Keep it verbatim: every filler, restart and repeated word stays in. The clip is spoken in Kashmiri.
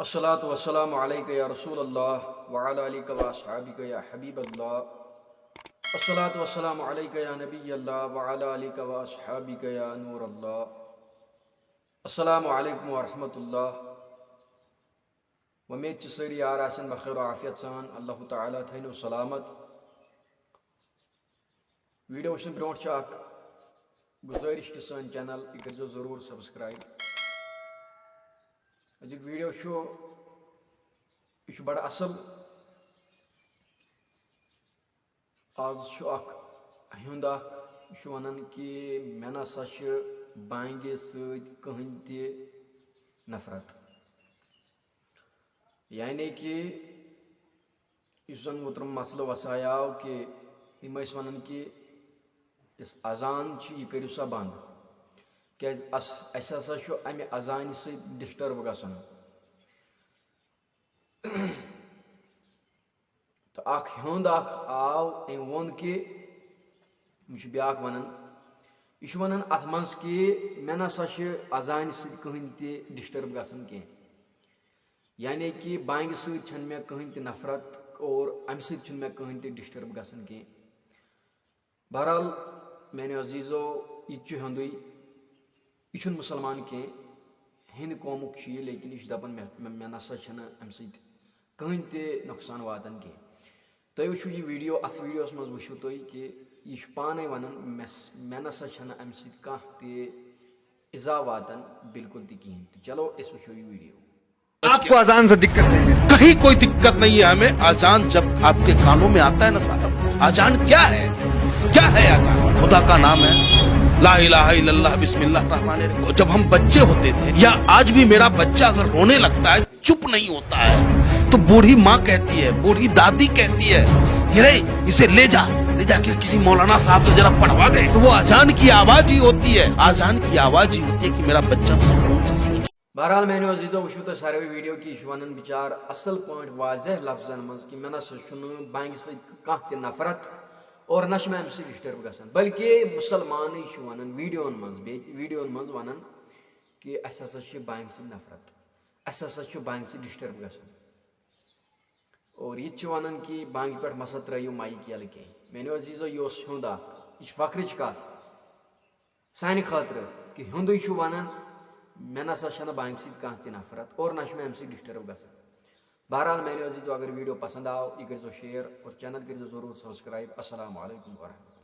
الصلاة والسلام عليك يا رسول الله وعلى آلك وأصحابك يا حبيب الله. الصلاة والسلام عليك يا نبي الله وعلى آلك وأصحابك يا نور الله. السلام عليكم ورحمة الله. وۄمید چھِ سٲری یار آسن بخیر و عافیت سان، اللہ تعالیٰ تھٲینو سلامت۔ ویڈیو وٕچھنہٕ برونٛٹھ چھِ اکھ گُزٲرِش کہِ سٲنۍ چینل یہِ کٔرزیو ضروٗر سبسکرایب۔ أزیُک ویڈیو چھُ، یہِ چھُ بڑٕ اصل۔ آز چھُ اکھ ہیوٚنٛد اکھ، یہِ چھُ ونان کہِ مےٚ نسا چھِ بانگہِ سۭتۍ کٕہٕنۍ تہِ نفرت۔ یعنی کہِ یُس زن اوترٕ مسلہٕ وسایاو کہِ یِم ٲسۍ ونان کہِ یُس اذان چھُ، یہِ کٔرِو سا بنٛد، کیازِ اس-، اسہِ ہسا چھُ امہِ اذانہِ سۭتۍ ڈسٹرب گژھان۔ تہٕ اکھ ہیوٚنٛد اکھ آو، أمۍ ووٚن کہِ، یہِ چھُ بیٛاکھ ونان، یہِ چھُ ونان اتھ منٛز کہِ مےٚ نسا چھِ اذانہِ سۭتۍ کٕہٕنۍ تہِ ڈسٹرب گژھان کینٛہہ، یعنی کہِ بانگہِ سۭتۍ چھنہٕ مےٚ کٕہٕنۍ تہِ نفرت اور امہِ سۭتۍ چھُنہٕ مےٚ کٕہٕنۍ تہِ ڈسٹرب گژھان کینٛہہ۔ بہرحال، میانیو عزیزو، یہِ تہِ چھُ ہیوٚندُے، یہِ چھُنہٕ مُسلمان کینٛہہ، ہیٚنٛدِ قومُک چھُ یہِ، لیکن یہِ چھُ دَپان، مےٚ، مےٚ، مےٚ نسا چھَنہٕ اَمہِ سۭتۍ کٕہٕنۍ تہِ نۄقصان واتان کینٛہہ۔ تُہۍ وٕچھِو یہِ ویٖڈیو، اَتھ ویٖڈیوَس منٛز وٕچھِو تُہۍ کہِ یہِ چھُ پانَے وَنان، مےٚ س-، مےٚ نسا چھَنہٕ اَمہِ سۭتۍ کانٛہہ تہِ اِزا واتان بالکل تہِ کِہیٖنۍ تہِ۔ چلو، أسۍ وٕچھو یہِ ویٖڈیو۔ आपको अजान से दिक्कत नहीं है। कहीं कोई दिक्कत नहीं है हमें। अजान जब आपके कानों में आता है ना साहब, अजान क्या है? क्या है अजान? खुदा का नाम है, ला इलाहा इल्लल्लाह, बिस्मिल्लाह रहमान रहीम। जब हम बच्चे होते थे, या आज भी मेरा बच्चा अगर रोने लगता है, चुप नहीं होता है, तो बूढ़ी माँ कहती है, बूढ़ी दादी कहती है, "ये रे, इसे ले जा, ले जाके किसी मौलाना साहब से जरा पढ़वा दे।" तो वो अजान की आवाज ही होती है, अजान की आवाज ही होती है कि मेरा बच्चा सुकून से सो जाए। بہرحال میانیو عزیزو، وٕچھِو تُہۍ ساروٕے ویٖڈیو کہِ یہِ چھُ وَنان بِچار اَصٕل پٲٹھۍ واضح لفظن منٛز کہِ مےٚ نہ سا چھُنہٕ بانگہِ سۭتۍ کانٛہہ تہِ نفرت اور نہ چھُ مےٚ اَمہِ سۭتۍ ڈسٹرب گژھان، بلکہِ مُسلمانٕے چھُ وَنان ویٖڈیوَن منٛز، بیٚیہِ تہِ ویٖڈیوَن منٛز وَنان کہِ اَسہِ ہسا چھِ بانگہِ سۭتۍ نفرت، اَسہِ ہسا چھُ بانگہِ سۭتۍ ڈسٹرب گژھان۔ اور یہِ تہِ چھُ وَنان کہِ بانگہِ پٮ۪ٹھ مہ سا ترٲیِو مایِک یَلہٕ کینٛہہ۔ میانیو عزیزو، یہِ اوس ہیوٚنٛد اکھ، یہِ چھِ فخرٕچ کَتھ۔ سانہِ خٲطرٕ کہِ ہیوٚندُے چھُ وَنان، مےٚ نہ سا چھَنہٕ بانگہِ سۭتۍ کانٛہہ تہِ نفرت اور نہ چھُ مےٚ اَمہِ سۭتۍ ڈسٹرب گژھان۔ بہرحال میانیو عزیزو، اگر ویٖڈیو پسنٛد آو، یہِ کٔرۍزیو شیئر اور چینل کٔرۍزیو ضروٗر سبسکرایب۔ السلام علیکم ورحمۃ اللہ۔